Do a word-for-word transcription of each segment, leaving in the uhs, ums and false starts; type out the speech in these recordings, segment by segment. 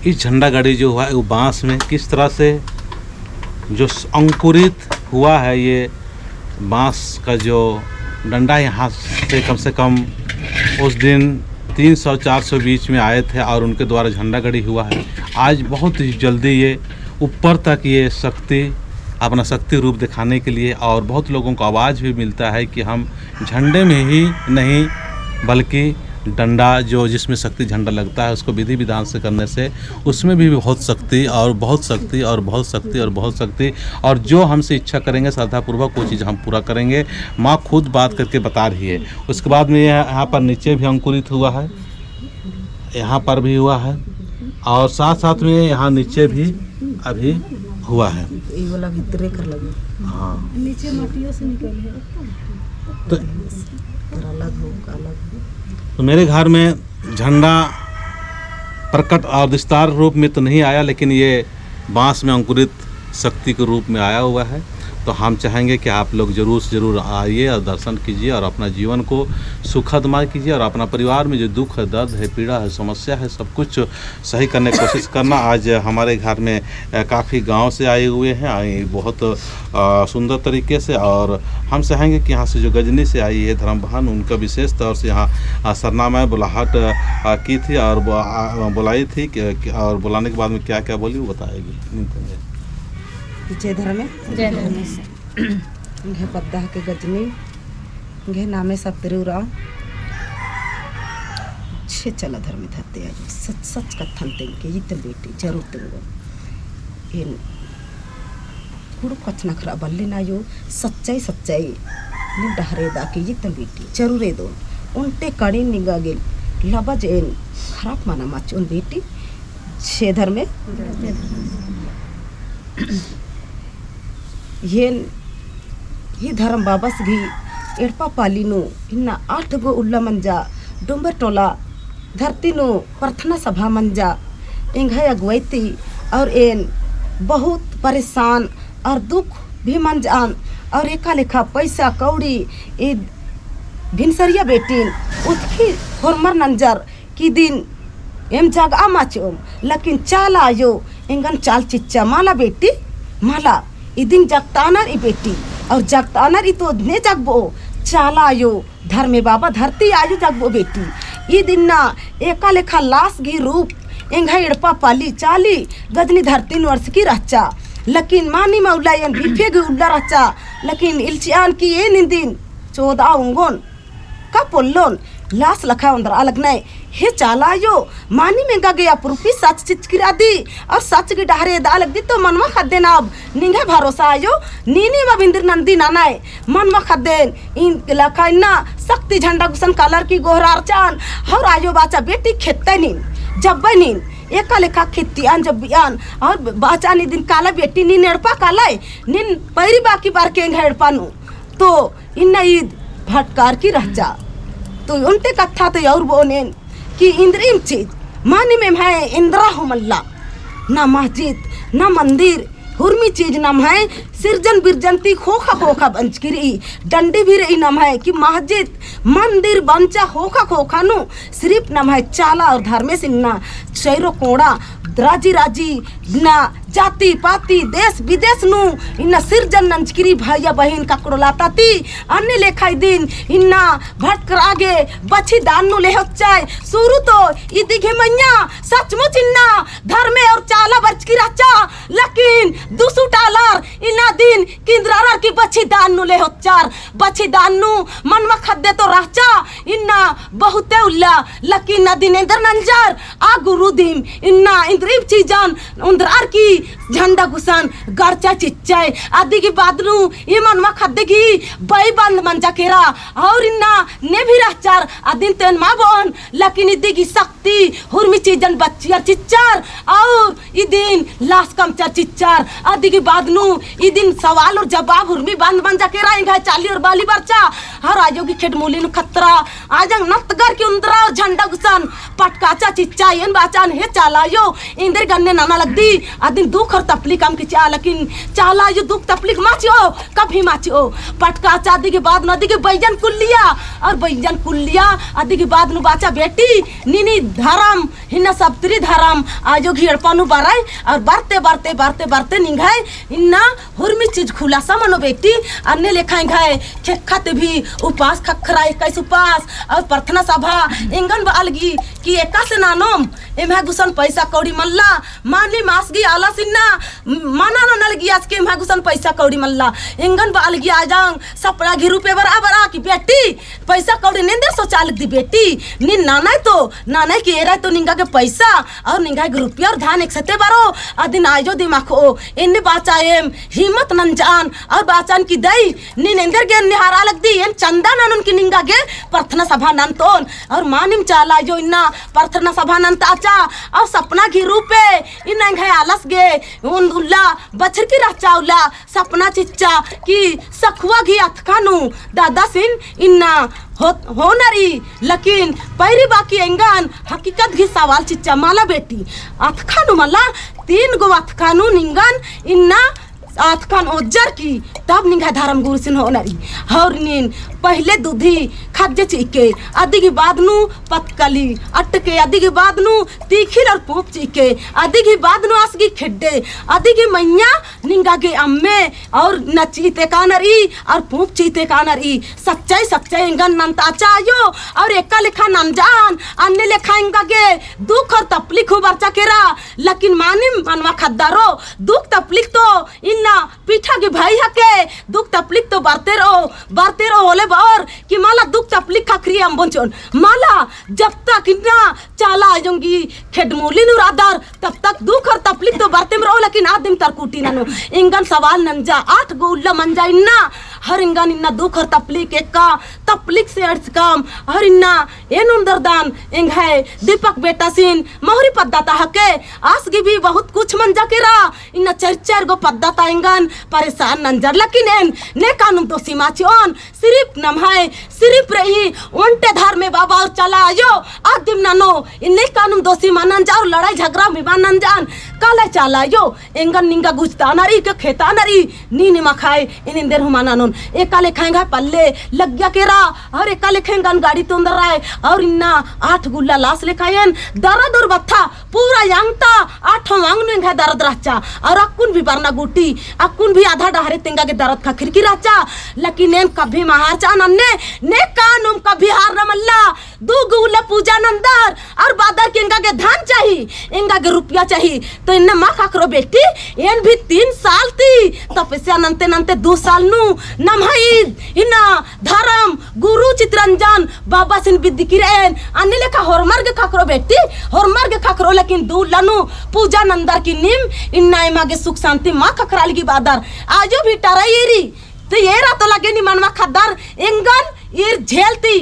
इस झंडा गड़ी जो हुआ है, वो बांस में किस तरह से जो स-, अंकुरित हुआ है, ये बांस का जो डंडा, यहाँ से कम से कम उस दिन तीन सौ चार सौ बीच में आए थे और उनके द्वारा झंडा गड़ी हुआ है। आज बहुत ही जल्दी ये ऊपर तक ये शक्ति, अपना शक्ति रूप दिखाने के लिए, और बहुत लोगों को आवाज़ भी मिलता है कि हम झंडे में ही नहीं, बल्कि डंडा, जो जिसमें शक्ति झंडा लगता है, उसको विधि विधान से करने से उसमें भी बहुत शक्ति और बहुत शक्ति और बहुत शक्ति और बहुत शक्ति, और जो हमसे इच्छा करेंगे श्रद्धापूर्वक, वो चीज़ हम पूरा करेंगे। माँ खुद बात करके बता रही है। उसके बाद में यह, यहाँ पर नीचे भी अंकुरित हुआ है, यहाँ पर भी हुआ है, और साथ साथ में यहाँ नीचे भी अभी हुआ है। ये वाला भीतरे कर लगे। हाँ। नीचे माटियों से निकल है। तो, और अलग हो, अलग हो। तो मेरे घर में झंडा प्रकट और विस्तार रूप में तो नहीं आया, लेकिन ये बांस में अंकुरित शक्ति के रूप में आया हुआ है। तो हम चाहेंगे कि आप लोग जरूर से जरूर आइए और दर्शन कीजिए और अपना जीवन को सुखदमय कीजिए और अपना परिवार में जो दुख है, दर्द है, पीड़ा है, समस्या है, सब कुछ सही करने की कोशिश करना। आज हमारे घर में, अ, काफ़ी गांव से आए हुए हैं, आए बहुत, अ, सुंदर तरीके से, और हम चाहेंगे कि यहाँ से जो गजनी से आई है धर्म बहन, उनका विशेष तौर से यहाँ, अ, सरना माय बुलाहट, अ, की थी और ब-, अ, बुलाई थी कि, कि, और बुलाने के बाद में क्या-क्या बोली, वो बताएगी। जय धर्मे। जय धर्मे। एंग्है पद्दा हके गजनी, एंग्है नामे सप्तरी उराँव। छे चला धर्मे धरती आयो, सच सच कत्थन तेंगके, इतन बेटी जरूर तेंगो। एन कुँड़ुख़ कछनखरआ नखरआ बल्ले ना आयो, सच्चाई सच्चाई नीन डहरे एदा के इतन बेटी जरूर एदोन। ओन्टे कड़िन निंगा गे लबज एन खराब मना मचोन बेटी। छे धर्मे। एन ही धर्म बाबस गही एड़पा पाली नू इन्ना आठ गो उल्ला मंजा, डोम्बर टोला धरती नू प्रार्थना सभा मंजा, एंग्है अगुवाई ती, और एन बहुत परेशान और दुख भी मंजान, और एका लेखा पैसा कौड़ी ई भिनसरिया बेटिन उतखी होरमर नंजर कि दिन एम जगआ मचोम, लेकिन चाला आयो एंगन चाल चिच्चा मला बेटी, मला, इदिन जगतानर ई बेटी, और जगतानर ई तो ने जगबो, चाला आयो धर्मे बाबा धरती आयो जगबो बेटी। इदिन ना एका लेखा लास गही रूप एंग्है एड़पा पाली चाली गजनी धरती नू अंड़सकी रहचा, लेकिन मानिम उल्ला एन बिफे गही उल्ला रहचा, लेकिन इल्चियान कि एन इदिन चोदआ ओंगोन का पोल्लोन लास लखा ओन्द्रआ लगनय। हे चाला आयो, मानिम एंगा गे अपरुपी सच चिच्चकी रअदी, और सच गही डहरे एदा लगदी तो मनवा ख़द्दे ना अब निंग्है भरोसा आयो, नीनिम अब इन्द्र नंदी ननय, मनवा ख़द्दे इन लखा इन्ना शक्ति झंडा गुसन कालर की गोहरारचन, और आयो बाचा बेटी खेत्तय नीन, जब्बय नीन, एका लेखा खेत्तियान जब्बियान, और बाचा नीन इदिन काला बेटी नीन एड़पा कालय, नीन पैरी बाकी बरके एंग्है एड़पा नू। तो इन्ना ईद भटकारकी रहचा। तो ओन्टे कत्था तो और बओन एन कि इन्द्रिम चीज, मानिम एम्है इन्द्रा हूँ मल्ला, ना मस्जिद, ना मंदिर, हुरमी चीज नम्है सिरजन बिरजन ती ख़ोख़ा ख़ोख़ा बंचकी रई, डंडी भी रई नम्है कि मस्जिद, मंदिर बंचा ख़ोख़ा ख़ोख़ा नू सिरिफ नम्है चाला और धर्मेस इन्ना चैरो कोड़ा राजी राजी इन्ना जाति पाति देश विदेश नू इन्ना सिरजन नंजकी रई भैया बहिन ककड़ो लाता ती। अन्ने लेखा इदिन इन्ना भटकरआ गे बछिदान नू लेहोच्चय। सुरु तो इदी गे मइय्याँ सचमुच इन्ना धर्मे और चाला बरचकी रहचा, लेकिन दुसु टालर इन्ना दिन किन्द्रारर की बछिदान नू लेहोच्चर। बछिदान नू मनवा ख़द्दे तो रहचा, इन्ना बहुते उल्ला, लेकिन इन्ना दिन एन्देर नंजर, आ गुरु दिम इन्ना इन्द्रिम चीजन ओन्द्रअर की झंडा गुसन गड़चा चिच्चय। अदी गही बाद नू ई मनवा ख़द्दे गही बई बंद मंजा केरा, और इन्ना ने भी रहचर, अदिन तेन मा बओन, लेकिन इदी गही शक्ति हुरमी चीजन बच्चियर चिच्चर, और इदिन लास कमचर चिच्चर। अदी गही बाद नू इदिन सवाल और जवाब हुरमी बंद मंजा केरा, एंग्है चाली और बाली बरचा, और आयो गही खेड्ड मूली नू खतरा, आजंग नतगर की ओन्द्रा और झंडा गुसन पटकाचा चिच्चा। एन बाचन हे चाला आयो, एन्देर गन्ने नना लगदी, अदिन दुख और तपलीक अमकी चिआ, लेकिन चाला आयो दुख तपलीक मा चिओ, कभी मा चिओ। पटकाचा अदी गही बाद नू अदी गही बइयन कुल्लिया, और बइयन कुल्लिया अदी गही बाद नू बाचा बेटी, नीन ई धरम इन्ना सप्तरी धरम आयो गही एड़पा नू बरय, और बरते, बरते, बरते, बरते निंग्है इन्ना हुरमी चीज खुलासा मनो बेटी, अन्ने लेखा एंग्है ख़ेक्खा ती भी उपास ख़क्खरा, इक्कीस उपास और प्रार्थना सभा, एंगन बआ लगी कि एकासे ननोम, एम्है गुसन पैसा कौड़ी मल्ला, मानिम आस गही आलस इन्ना, मना नना लगी आस के एम्है गुसन पैसा कौड़ी मल्ला, एंगन बआ लगी आजंग सपना गही रूपे बरआ बरआ कि बेटी, पैसा कौड़ी एन्देर सोचा लगदी बेटी, नीन ननय तो, ननय कि एरय तो निंगा गे पैसा, और निंगा गे रुपया और धन एकसाते बरओ, अदिन आयो दिम अख़ओ, एन्ने बाचा एम हिम्मत नंजअन, और बाचन कि दई, नीन एन्देर गे एन्ने हारा लगदी, एन चंदा ननोन कि निंगा गे प्रार्थना सभा नन्तओन, और मानिम चाला आयो इन्ना प्रार्थना सभा नन्ताचा, और सपना गही रूपे, इन्ना एंग्है आलस गे, ओन उल्ला बछरकी रहचा उल्ला, सपना चिच्चा कि सखुआ गही अतख़ा नू दादासिन इन्ना हो, होना रई, लेकिन पैरी बाकी एंगन हकीकत गही सवाल चिच्चा मला बेटी। अतख़ा नू मला तीन गो अतख़ा नू निंगन इन्ना अतख़न ओज्जर की तब निंग्है धर्म गुरुसिन होना रई। और नीन पहिले दुधी खज्जे चिके, अदी गही बाद नू पतकली अटके, अदी गही बाद नू तीखिल और पूंप चिके, अदी गही बाद नू आस गही खेड्डे, अदी गही मइय्याँ निंगा गे अम्मे और न चीते काना रई और पूंप चीते काना रई। सच्चाई सच्चाई एंगन नन्ताचा आयो और एका लेखा नंजअन, अन्ने लेखा एंगा गे दुख और तपलिक हूँ बरचा केरा, लेकिन मानिम मनवा ख़द्दारो दुख तपलिक तो इन्ना पीठा गही भई हके, दुख तपलिक तो बरते रओ, बरते रओ होले बओर कि मला दुख तपलिक ख़क्खरी अम्बोन चिओन। मला जब तक इन्ना चाला आयो गही खेड्ड मूली नू रअदर, तब तक दुख और तपलिक तो बरतेम रओ, लेकिन आदिम तरकुटी ननो। एंगन सवाल नंजा, आठ गो उल्ला मंजा इन्ना, हर एंगन इन्ना दुख और तपलिक एका, तपलिक से अंड़सकम, हर इन्ना एन ओन्दरदन, एंग्है दीपक बेटासिन, महुरी पद्दा ता हके, आस गही भी बहुत कुछ मंजा केरा, इन्ना चार चार गो पद्दा ता एंगन परेशान नंजर, लेकिन एन नेकानुम दोषी मा चिओन, सिरिफ नम्है, सिरिफ रई ओन्टे धर्मे बाबा और चाला आयो, आदिम ननो, इन्ने कानुम दोषी मा नंजा और लड़ाई झगड़ा भी मा नंजान, काला चाला आयो, एंगन निंगा गुजताना रई, के खेताना रई, नीन मा खाए, एन एन्देर हूँ मा ननोन, एका लेखा एंग्है पल्ले लग्गिया केरा, और एका लेखा एंगन गाड़ी तोन्दर आय, और इन्ना आठ गुल्ला लास लेखा एन, दरद और बत्था, पूरा अंग ता आठों अंग नू एंग्है दरद रहचा, और अक्कुन भी बरना गूटी, अक्कुन भी आधा डहरे ती एंगा गे दरद ख़क्खरकी रहचा, लेकिन एन कभी मा हारचा नन्ने, नेकानुम कभी हारना मल्ला, दू गो उल्ला पूजा नन्दर, और बादर कि एंगा गे धन चाही, एंगा गे रुपया चाही, तो एन्ने मा ख़क्खरो बेटी, एन भी तीन साल ती तपस्या नन्ते नन्ते दू साल नू नम्है ईद, इन्ना धरम गुरु चितरंजन बाबासिन बिद्दी किरएन, अन्ने लेखा होरमर गे ख़क्खरो बेटी, होरमर गे ख़क्खरो, लेकिन दू उल्ला नू पूजा नन्दर कि नीम इन्ना एमा गे सुख शांति मा ख़क्खरा लगी बादर। आयो भी टरा एरी, तो एरा तो लगे नी मनवा ख़द्दर, एंगन ईर झेलती,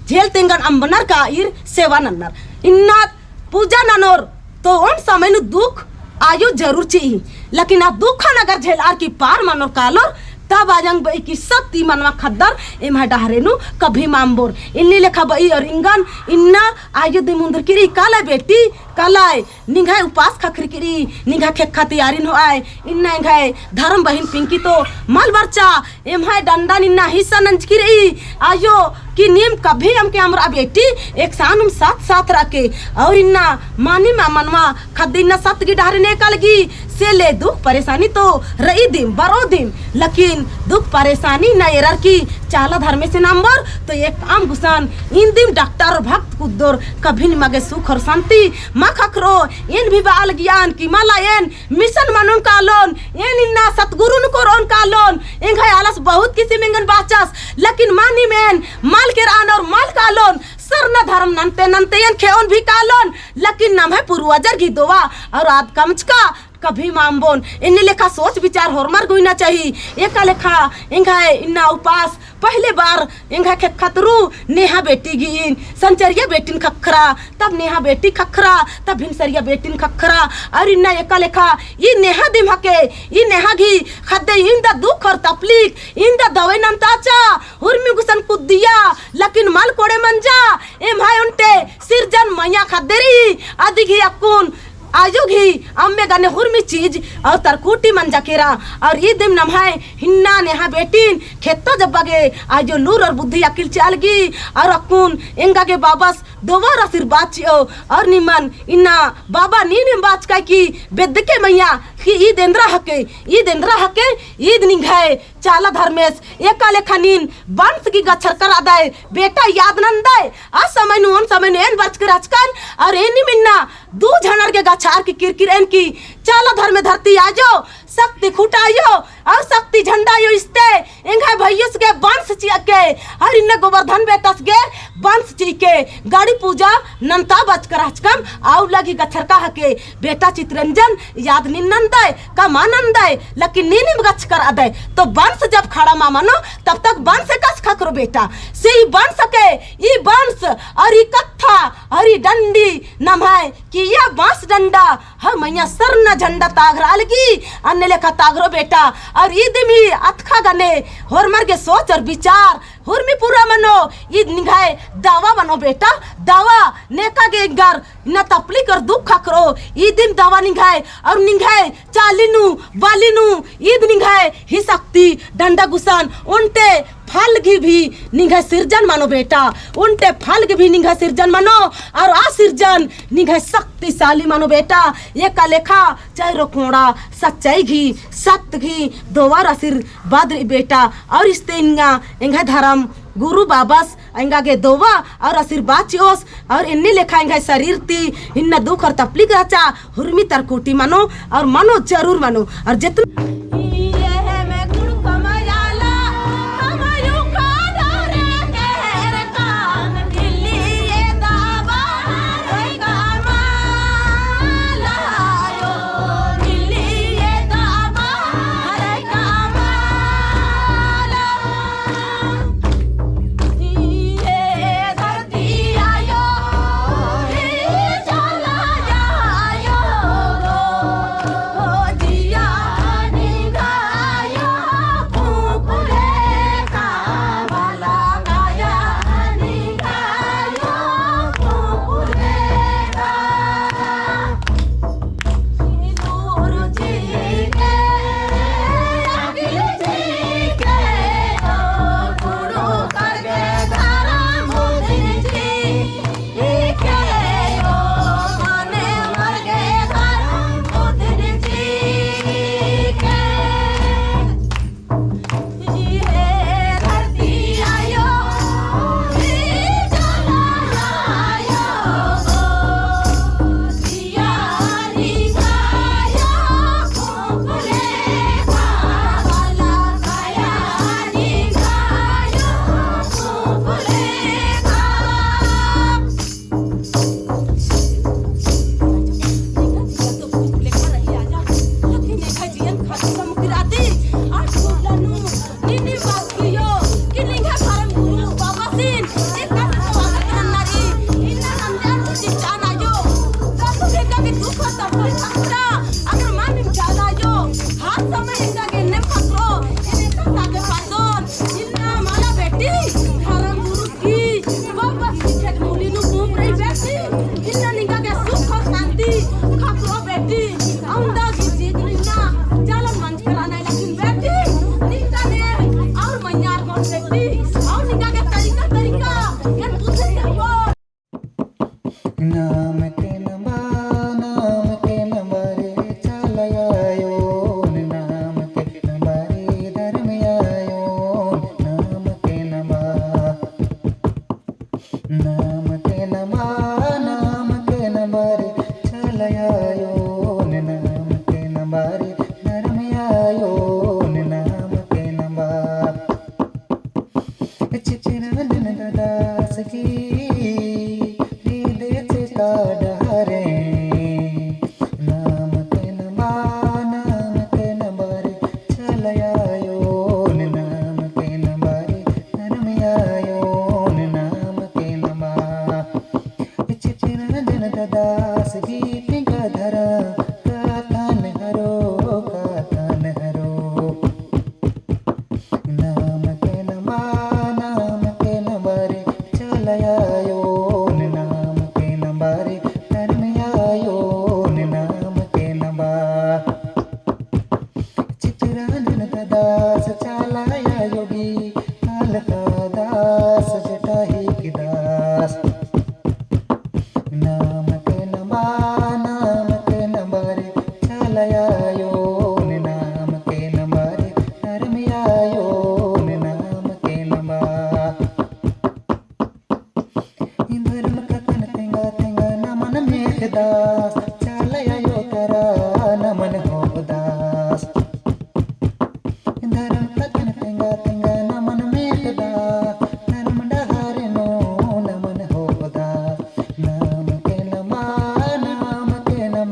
झेलती एंगन अम्बनर का ईर सेवा नन्नर। इन्ना पूजा ननोर तो ओन समय नू दुख आयो जरूर चिई, लेकिन आ दुखन अगर झेलअर की पार मनोर कालोर, तब आजंग बई कि सत्ती मनवा ख़द्दर एम्है डहरे नू कभी मा अम्बोर। इन्ने लेखा बई और एंगन इन्ना आयो दिम ओन्दरकी रई, काला बेटी, काला निंग्है उपास ख़क्खरकी रई, निंग्है ख़ेक्खा ती आरिन होअय, इन्ना एंग्है धरम बहिन पिंकी तो मल बरचा, एम्है डंडन इन्ना हिस्सा नंजकी रई, आयो कि नीम कभी अमके अम्बरआ बेटी, एकसानुम साथ साथ रअके, और इन्ना मानिम आ मनवा ख़द्द इन्ना सत्त गही डहरे नेका लगी, से ले दुख परेशानी तो रई दिम, बरओ दिम, लेकिन दुख परेशानी ना एरर की चाला धर्मेसिन अम्बर, तो एकअम गुसन इन्दिम डॉक्टर और भक्त कुद्दोर कभी निमा गे सुख और शांति मा ख़क्खरो, एन भी बआ लगियन कि मला एन मिशन मनोन कालोन, एन इन्ना सतगुरुन कोरओन कालोन, एंग्है आलस बहुत किसिम एंगन बाचस, लेकिन मानिम एन मल केरअन और मल कालोन, सरना धर्म नन्ते नन्ते एन खेओन भी कालोन, लेकिन नम्है पूर्वजर गही दोवा और आद कमचका कभी मा अम्बोन। इन्ने लेखा सोच विचार होरमर गुइना चाही। एका लेखा एंग्है इन्ना उपास पहले बार एंग्है ख़ेक्खा तुरु नेहा बेटी गही, संचरिया बेटिन ख़क्खरा, तब नेहा बेटी ख़क्खरा, तब भिनसरिया बेटिन ख़क्खरा। और इन्ना एका लेखा ई नेहा दिम हके, ई नेहा गही ख़द्दे इन्दा दुख और तपलीक, इन्दा दवई नन्ताचा, हुरमी गुसन कुद्दिया, लेकिन मल कोड़े मंजा, एम्है ओन्टे सिरजन मइय्याँ ख़द्दे रई, अदी गही अक्कुन जो घी अम्मे गने हुरमी चीज और तरकुटी मंजा केरा। और ई दिम नम्है हिन्ना नेहा बेटिन खेत्तो जब्बा गे आयो लूर और बुद्धि अकिल चिआ लगी। और अक्कुन एंगा गे बाबस दोबारा आशीर्वाद चिओ। और निमन इन्ना बाबा नीनिम बाचकय कि बेद्दके मइय्याँ कि ईद एन्दरा हके, ईद एन्दरा हके, ईद निंग्है चाला धर्मेस एका लेखा नीन बंस गही गछरकर अदय बेटा याद नन्दय। आ समय नू ओन समय नू एन बरचकर रहचकन और एनिम इन्ना दू झनर गे गछार की किरकिर एन की चाला धर्मे धरती आयो, शक्ति खुटा आयो और शक्ति झंडा आयो। इस्ते एंग्है भइयस गे बंस चिअके और इन्ना गोवर्धन बेटस गे बंस चिअके गड़ी पूजा नन्ता बरचकर रहचकम। आउ लगी गछरका हके बेटा चितरंजन याद नीन नन्दय का मा नन्दय, लेकिन नीनिम गछकर अदय। तो बंस जब खड़ा मा मनो, तब तक बंस एकासे खक्खरो बेटा। से ई बंस के, ई बंस और ई कत्था और ई डंडी नम्है कि या बांस डंडा, हाँ, मइय्याँ सरना झंडा ताघरा लगी, अन्ने लेखा ताघरो बेटा। और ई दिम ई अतखा गने होरमर गे सोच और विचार हुरमी पूरा मनो। ईद निंग्है दवा मनो बेटा, दवा नेका गे एंगर इन्ना तपलिक और दुख खक्खरो, ई दिम दवा निंग्है और निंग्है चाली नू, बाली नू, ईद निंग्है ही शक्ति डंडा गुसन, ओन्टे फल गही भी निंग्है सिरजन मनो बेटा, ओन्टे फल गही भी निंग्है सिरजन मनो, और आ सिरजन निंग्है शक्तिशाली मनो बेटा। एका लेखा चारो कोड़ा सच्चाई गही, सत्य गही दोबारा आशीर्वाद रई बेटा। और इस्ते एंगा, एंग्है धरम गुरु बाबस एंगा गे दोवा और आशीर्वाद चिओस, और एन्ने लेखा एंग्है शरीर ती इन्ना दुख और तपलिक रहचा, हुरमी तरकुटी मनो और मनो जरूर मनो। और जितना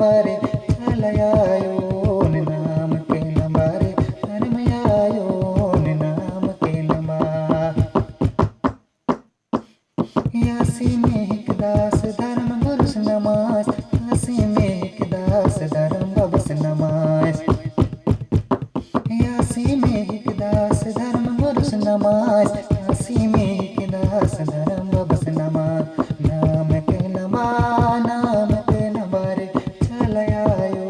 बारे चला आयोन नाम के नम्बा रे, धर्म आयोन नाम के नम्बा। यासी मेहिक दास धर्म गुरुस नमास, यासी मेहिक दास धर्म बबस नमास। यासी मेहिक दास धर्म गुरुस नमास, यासी मेहिक दास धर्म बबस नमास। नाम के नम्बा, नाम के नम्बा रे, चला आयो